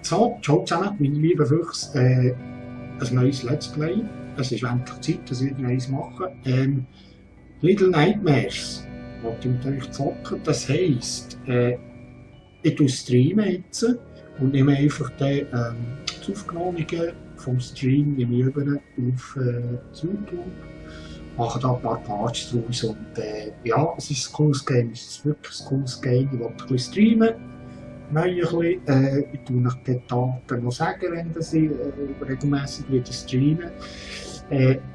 So, ciao zusammen, meine lieben Füchse. Ein neues Let's Play. Es ist endlich Zeit, dass ich wieder eins mache. Little Nightmares. Wollte ich mit euch zocken. Das heisst, ich streame jetzt und nehme einfach das Aufgenommene vom Stream nehme ich über auf YouTube. Mache da ein paar Parts draus und ja, es ist ein cooles Game. Es ist wirklich ein cooles Game. Ich wollte ein bisschen streamen. Nein, ich tue euch die Daten noch sagen, wenn das ich regelmässig wieder streamen.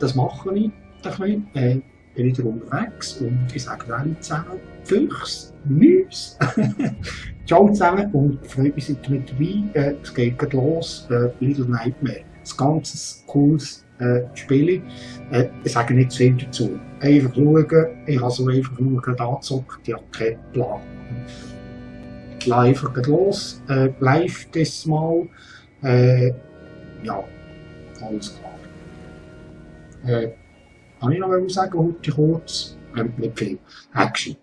Das mache ich ein bisschen. Bin wieder unterwegs und ich sage allen zusammen, Füchs, Müs. Ciao zusammen und freut mich, seid ihr mit dabei. Es geht gerade los, Little Nightmare. Ein ganz cooles Spiel. Ich sage nicht zu viel dazu. Einfach schauen, ich habe so einfach nur gerade angezockt, ich habe keinen Plan. Live geht los, live das Mal. Ja, alles klar. Kann ich noch was sagen, heute kurz? Nicht viel. Action.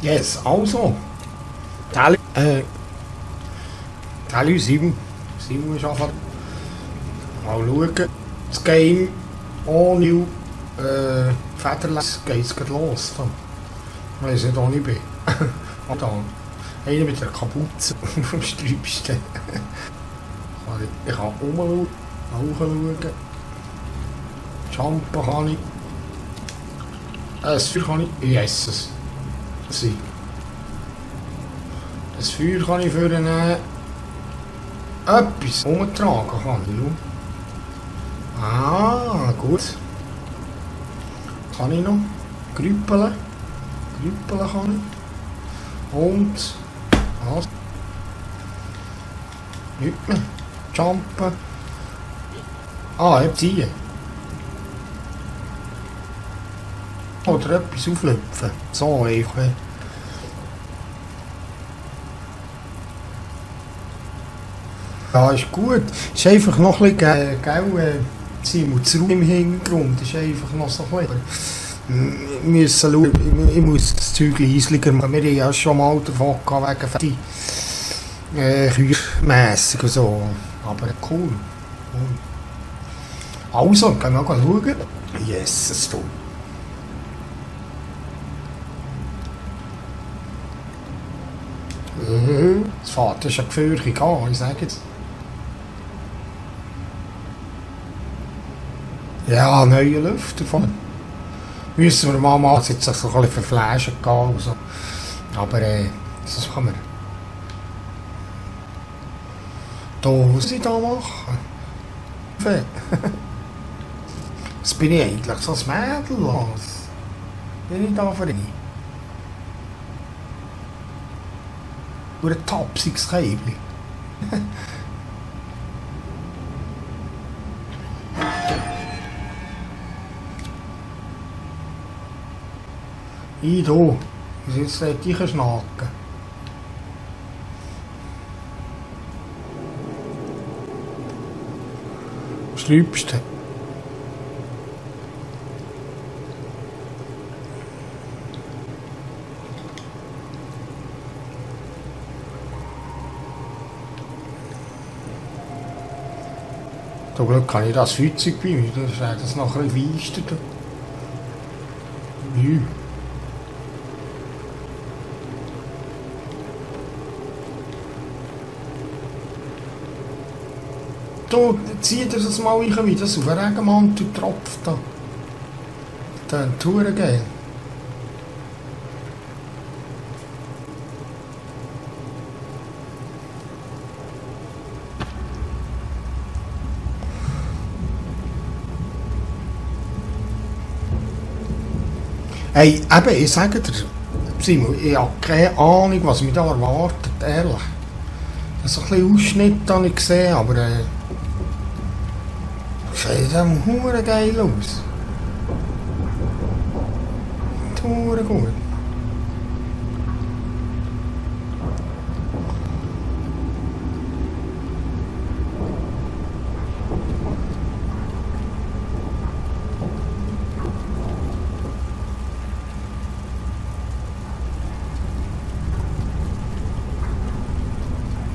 Yes, also. Teil 7. 7 ist einfach. Mal schauen. Das Game ohne Federless geht es los. Ich weiß nicht, wo ich bin. Und dann. Einer mit der Kapuze auf dem Sträubsten. Ich kann umschauen, nachschauen. Jumpen kann ich. Das Feuer kann ich. Yes. Das Feuer kann ich für etwas umtragen. Kann ich. Ah, gut. Kann ich noch? Grüppeln. Grüppeln kann ich. Und. Was? Nicht mehr. Jumpen. Ah, ich ziehe. Oder etwas auflöpfen. So einfach. Ja, ist gut. Ist einfach noch ein bisschen, gell, das Raum im Hintergrund ist einfach noch so ein bisschen. Wir müssen schauen, ich muss das Zeug leislicher machen. Wir haben ja schon mal davon gehabt, wegen Kühlmässig und so. Aber cool. Also, gehen wir mal schauen. Yes, es tut. Das Vater ist ein gefährlich an, ich sage jetzt. Ja, neue Lüfter von. Müssen wir mal machen, jetzt so ein bisschen verflaschen gehen und so. Aber das kann man. Da muss ich da machen. Was bin ich eigentlich? So ein Mädel? Was bin ich da für ihn? Nur ein tapsiges Käbel. Ich da. Jetzt sollte ich schnacken. Schlimmste. Zum Glück kann ich das Feuerzeug bei mir, das ist das nachher ein Weister. Ja. Da zieht er das mal rein, wie das auf den Regenmantel tropft. Da. Dann Touren geil. Hey, eben, ich sage dir, Simon, ich habe keine Ahnung, was mich da erwartet, ehrlich. So ein bisschen Ausschnitt habe ich gesehen, aber sieht dann hure geil aus. Hure gut.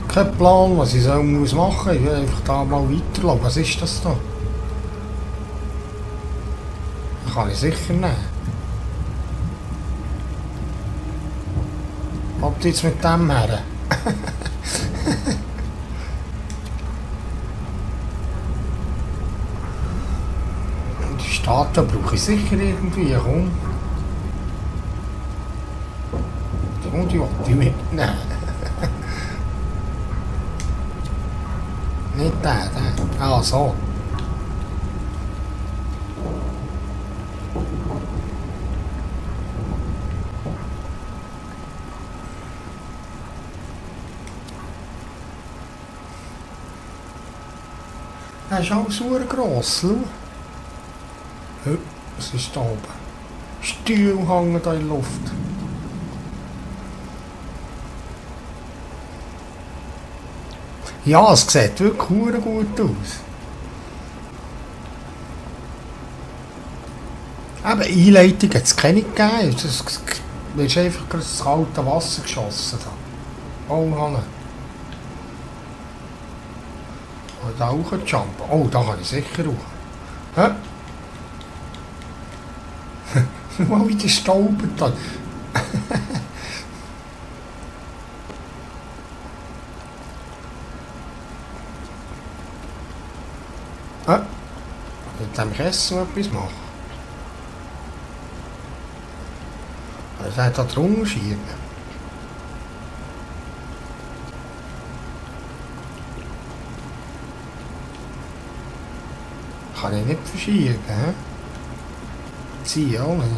Kein Plan, was ich machen muss. Ich will einfach da mal weiterlaufen. Was ist das da? Das kann ich sicher nehmen. Kommt jetzt mit dem her? Die Statue brauche ich sicher irgendwie. Komm. Die will ich mitnehmen. Nicht der. Ah, so. Das ist alles sehr gross, schau. Was ist da oben? Stühle hängen da in der Luft. Ja, es sieht wirklich gut aus. Aber Einleitung hat es keine gegeben. Du hast einfach das kalte Wasser geschossen. Oh, Hanne. Und da auch ein Jump. Oh, da kann ich sicher auch. Hä? Mal wieder stauben da. Mit dem Essen etwas machen. Also er hat da drunter schieben. Kann ich nicht verschieben, hä? Ziehen auch nicht.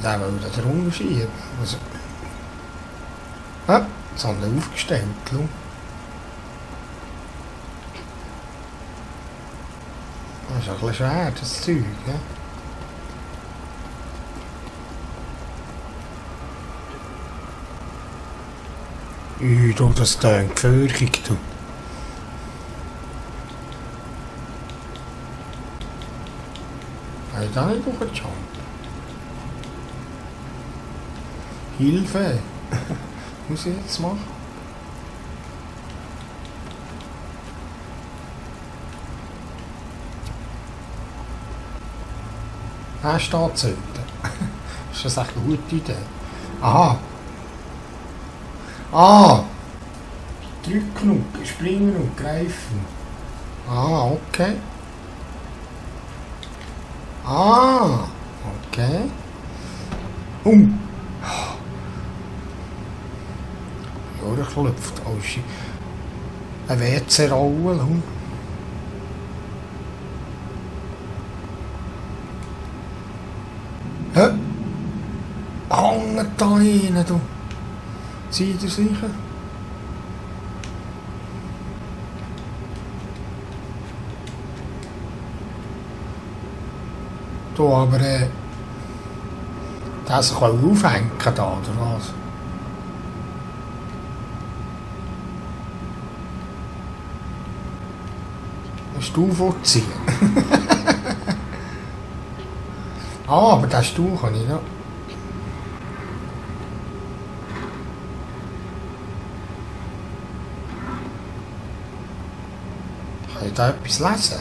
Der will da drunter schieben. Also. Jetzt haben wir aufgestellt. Das ist ein bisschen schwer, das Zeug. Ja? Du, das klingt gefährlich. Du. Habe ich da nicht hochgejumpt? Hilfe! Was muss ich jetzt machen? Er steht zünden. Ist das echt eine gute Idee? Aha! Ah! Drücken und springen und greifen. Ah, okay. Ah! Okay. Ja, der klopft. Oh shit. Eine WC-Rolle. Hä? Hängt da rein, du. Zieh dir sicher. Du, aber das kann aufhängen da, oder was? Den Stuhl vorziehen. Ah, aber den Stuhl kann ich noch. Kann ich da etwas lesen?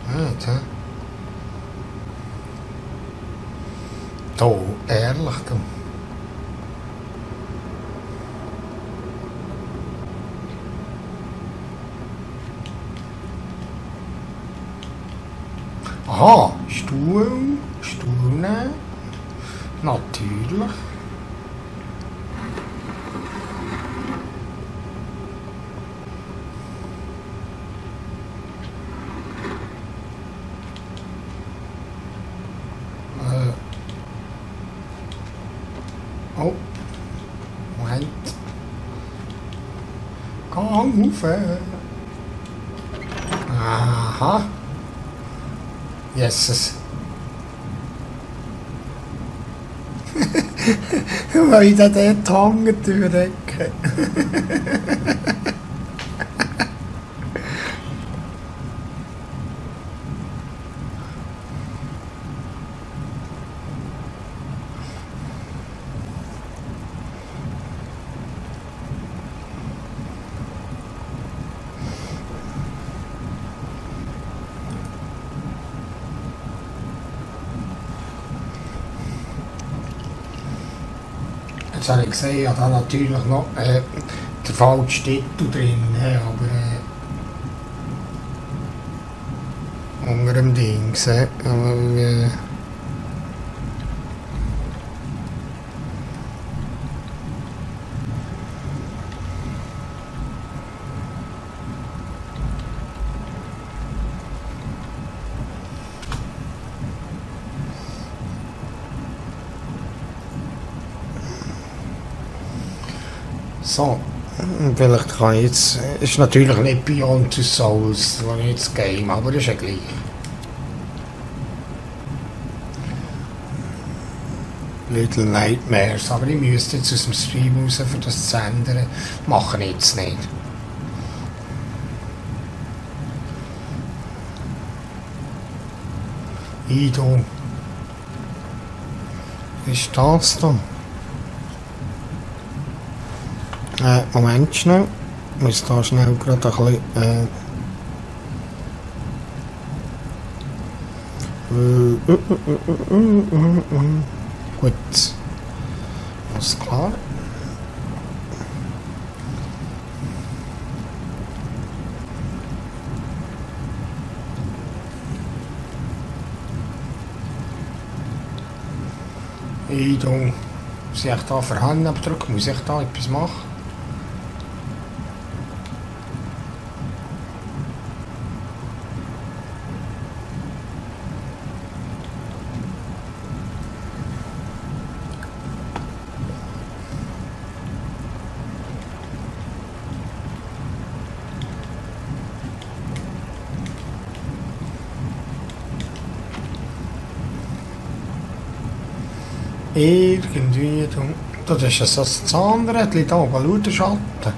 Nicht, hä? Da, ehrlich, du. Aha, Stuhl nehmen. Natürlich. Oh, Moment. Gang rauf. Aha. Yes. Weil ich da dort hängen durch die Ecke. Jetzt habe ich gesehen, ich habe da natürlich noch den falschen Titel drin, aber unter dem Dings. So, vielleicht kann ich jetzt, ist natürlich nicht Beyond Two Souls, das ist nicht das Game, aber ist ja gleich. Little Nightmares, aber ich müsste jetzt aus dem Stream raus, für das zu ändern, mache ich jetzt nicht. Ido. Was ist das da? Moment schnell. Ich muss da schnell gerade ein bisschen... Gut. Alles klar. Muss ich da Verhand abdrücken? Muss ich da etwas machen? Irgendwie, das ist ja so das Zahnrädchen da oben, schau den Schatten.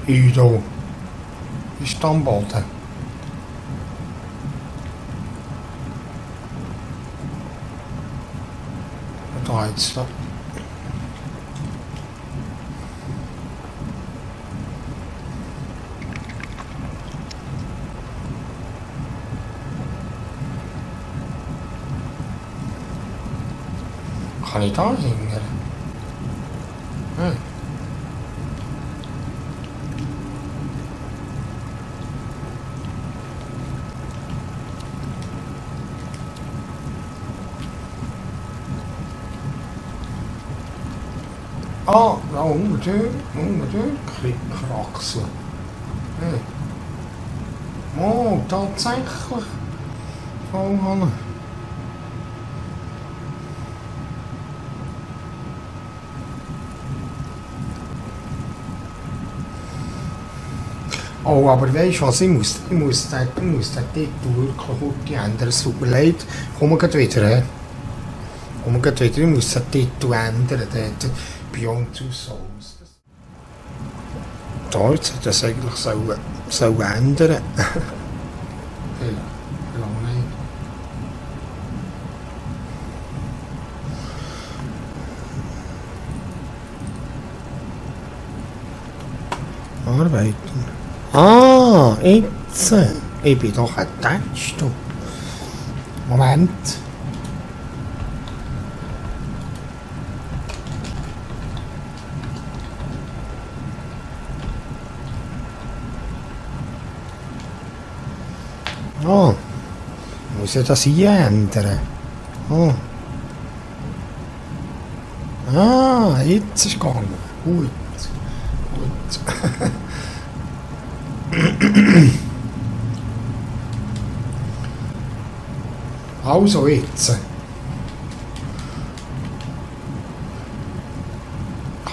Ido, ist da am Boden. Da jetzt da. Kann ich da singen? Hm. Ah, da unten durch, Kraxel. Hm. Oh, tatsächlich. Vollhanne. Oh, aber weißt du was, ich muss den Titel wirklich gut ändern. Es tut mir leid, ich komme gleich wieder. Ich muss den Titel ändern, dort Beyond Two Souls. Da jetzt hat das eigentlich soll ändern. Arbeiten. Ah, jetzt. Ich bin doch ein Touch. Moment. Oh, muss ich das hier ändern? Oh. Ah, jetzt ist es gegangen. Gut. Also jetzt.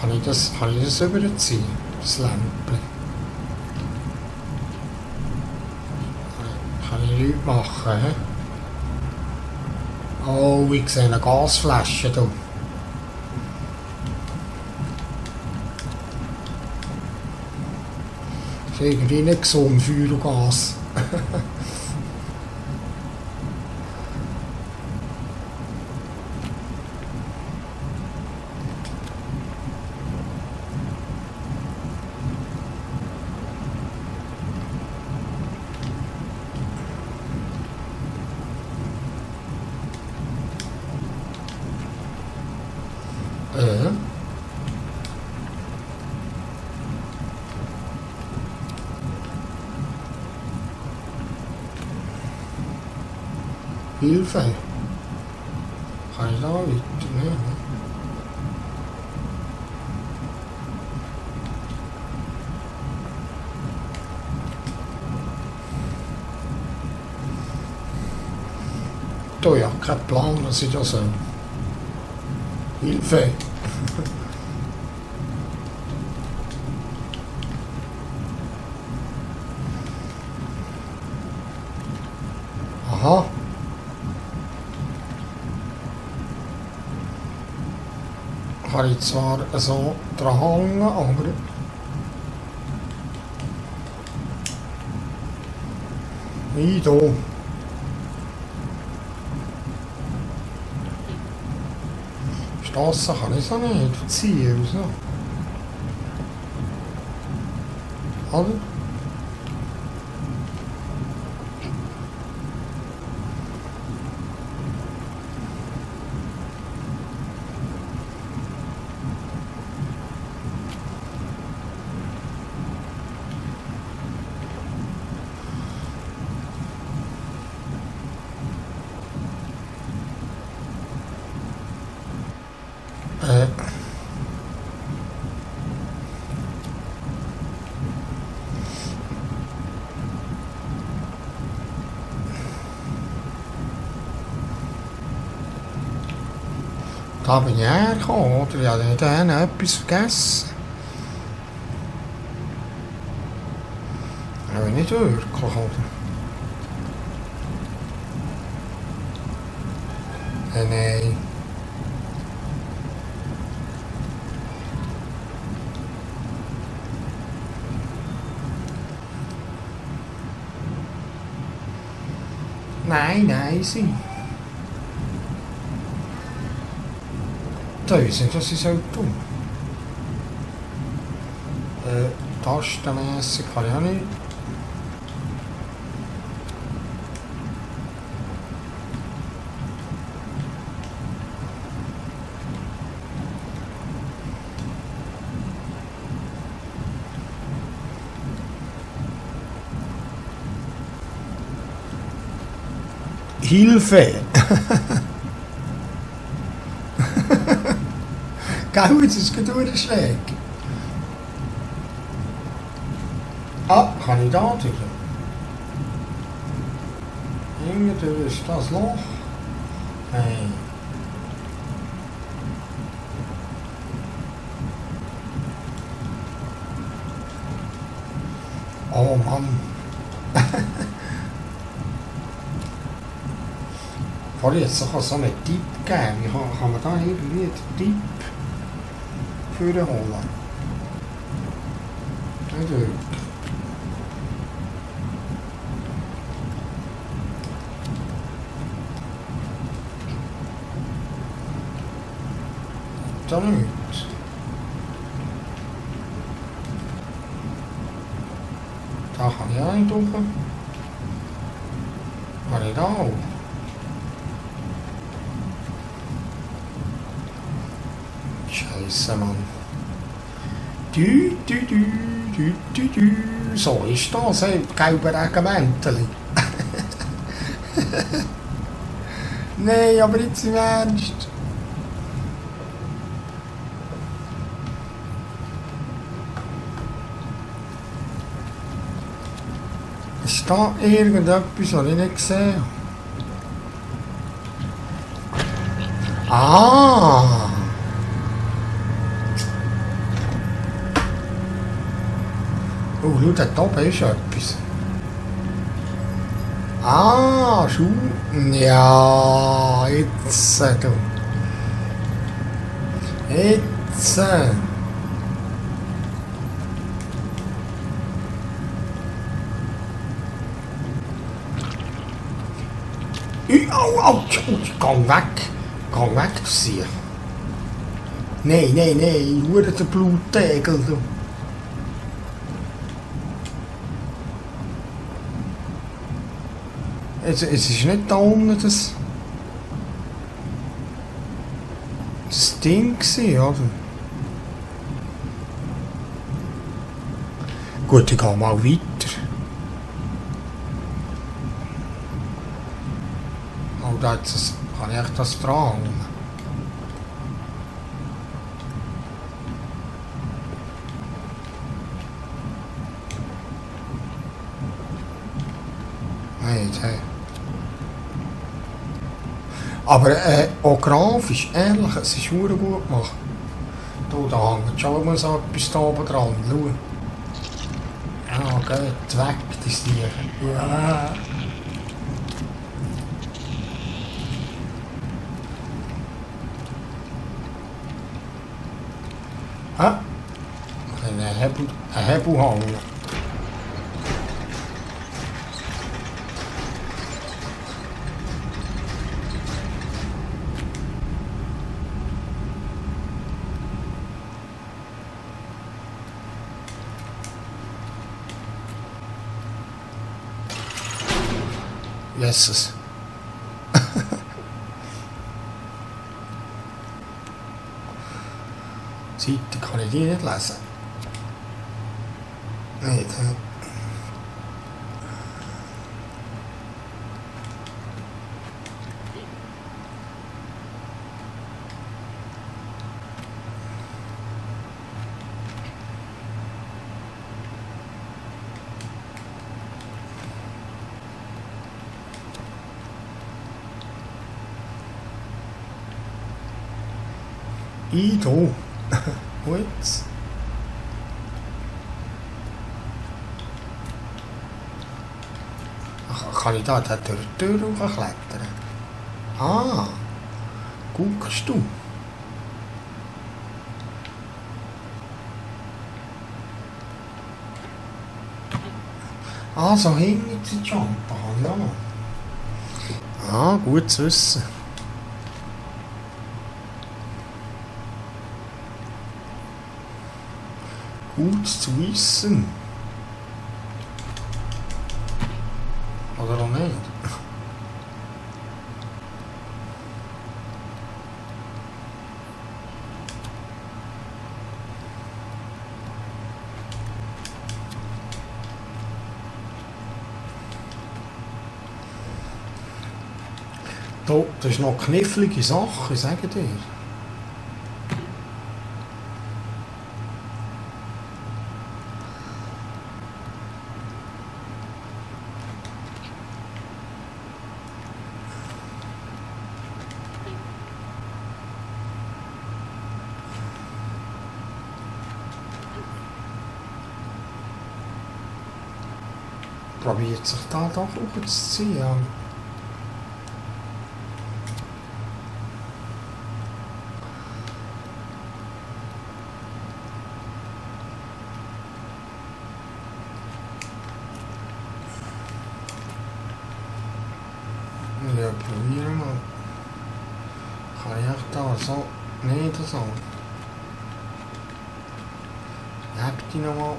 Kann ich das überziehen? Das Lämpchen? Kann ich nichts machen, he? Oh, ich sehe eine Gasflasche hier. Das ist irgendwie nicht gesund, Feuer und Gas. Hilfe! Kann ich da weiter? Nee, ne? Da ja, kein Plan, was ich da soll. Hilfe! Aha! Kann ich zwar so dran hängen, aber wie da. Strasse kann ich so nicht verziehen, wieso? Oder? Da bin ich hergekommen, oder? Ich habe dann etwas vergessen. Aber nicht wirklich, oder? Nein. Nein, sie. Da ist nicht, was ich soll tun. Tastenmässig kann ich auch nicht. Hilfe! Gell, jetzt ist es gerade schräg. Ah, kann ich da durch? Irgendwie ist das Loch. Nein. Oh Mann. Vorher jetzt so einen Tipp geben. Wie kann man da irgendwie den Tipp für holen? Nicht wirklich. Da nicht. Da kann ich eintauchen. Kann ich da auch? Scheiße, Mann. So ist das, ein gelber Regimenteli. Nein, aber jetzt im Ernst. Ist da irgendetwas, was ich nicht gesehen habe? Ah! schau, dort oben ist etwas. Ah, schau. Ja, jetzt. Du. Jetzt. Au, au, geh weg. Geh weg, du Sieg. Nein, nein, nein, hure der Bluttegel, du. Es ist nicht da unten das Ding gewesen, oder? Gut, ich gehe mal weiter. Oh, da kann ich echt das dran. Hey. Aber auch grafisch, ehrlich, es ist verdammt gut gemacht. Da hängt schon mal so etwas da oben dran. Schau. Ja, geht weg, das Tier. Ja. Ah, ein Hebel hängen. Jesus. Seite kann ich die nicht lesen. Nicht, hä? Ido. Wo jetzt? Ach, kann ich da durch die Tür hochklettern? Ah, guckst du? Ah, so hinten die Jumper, ja. Ah, gut zu wissen. Gut zu wissen. Oder auch nicht? Das ist noch eine knifflige Sache, ich sage dir. Probiert sich da doch hochzuziehen. Ja, probieren wir. Kann ich echt da so? Nicht so. Heb die nochmal.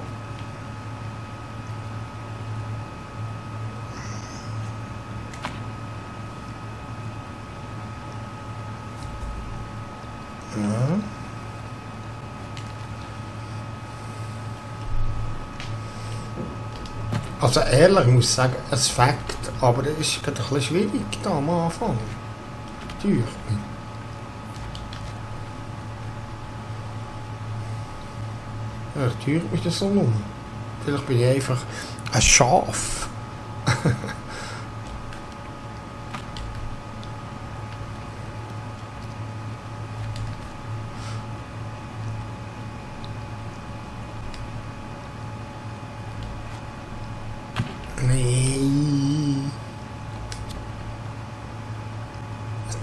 Ja. Also ehrlich, ich muss sagen, es Fakt, aber es ist gerade ein bisschen schwierig da am Anfang. Natürlich. Ja, natürlich ist das so rum. Vielleicht bin ich einfach ein Schaf.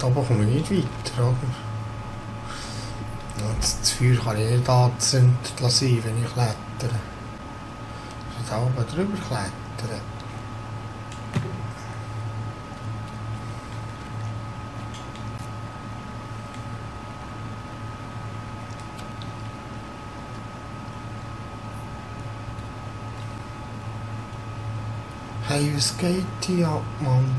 Da oben komme ich nicht weiter, oder? Das Feuer kann ich nicht angezündet lassen, wenn ich klettere. Ich muss da oben drüber klettern. Hey, was geht hier ab, Mann?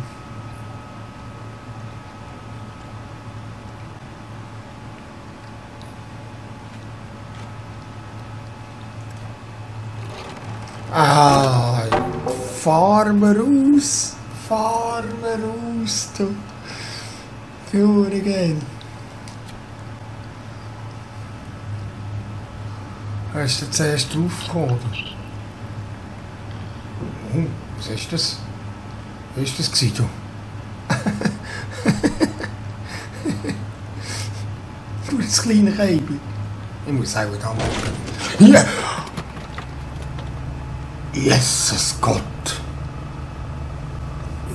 Ah, fahr mir raus! Fahr mir raus, du! Führe gehen! Hast du zuerst draufgekommen? Oh, was ist das? Was ist das gewesen, du? Du, das kleine Käbel. Ich muss auch da machen. Hier! Jesus Gott!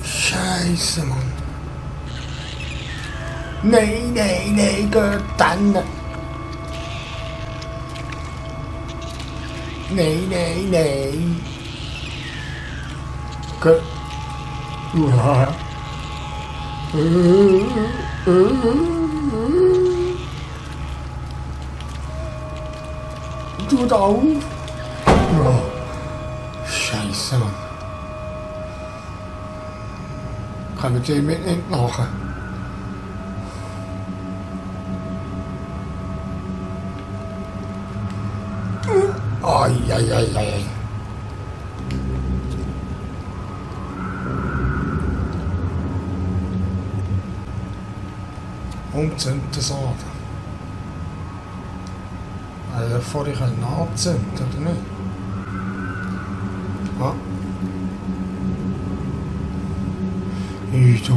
Scheiße, Mann! Nein, nein, nein, geht dann! Nein, nein, nein! Geht... Uah! Tut auf! Oh. Scheiße, Mann. Können wir die nicht nachher? Ai, ai, ai, ai. Umzünden das an. Also bevor ich anzünden, oder nicht? Ja. Du.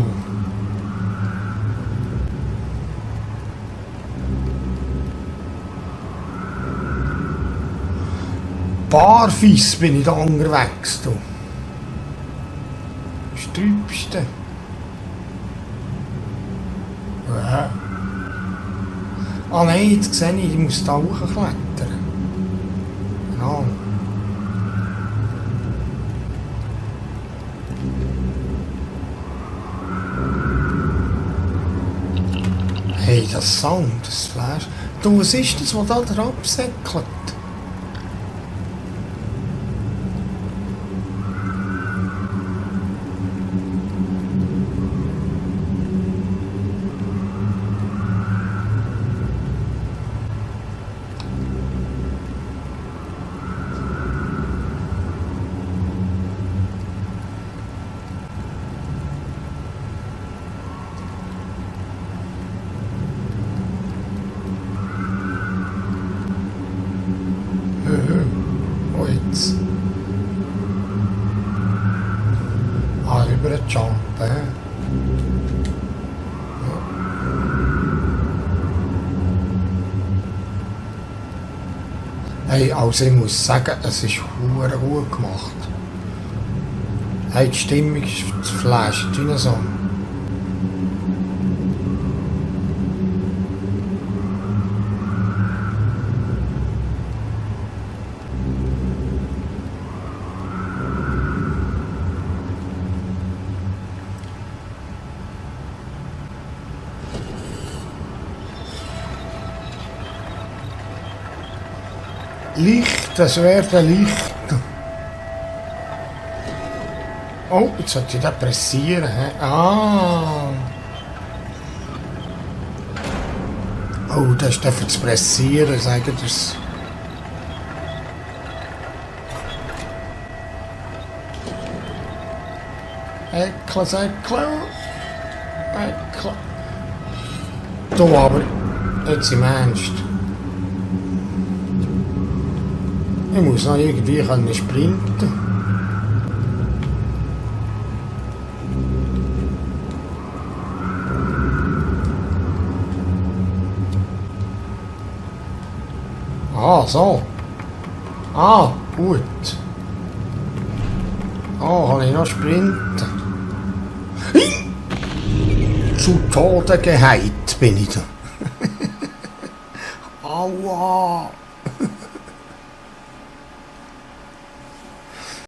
Barfuß bin ich da unterwegs, du. Das Trübste. Ja. Ah nein, jetzt sehe ich muss da hochklettern. Genau. Hey, das Sound, das Flash. Du, was ist das, was da absäckelt? Jetzt. Ah, über den Jump, ja. Hey, also ich muss sagen, es ist verdammt gut gemacht. Hey, die Stimmung ist flasht wie so. Licht, das wäre Licht. Oh, jetzt sollte ich da pressieren. He? Ah. Oh, das ist dafür zu pressieren, sagen das. Säckle. Du aber, jetzt im Ernst. Ich muss noch irgendwie sprinten. Ah, so. Ah, gut. Ah, kann ich noch sprinten. zu Tode geheilt bin ich da. Aua!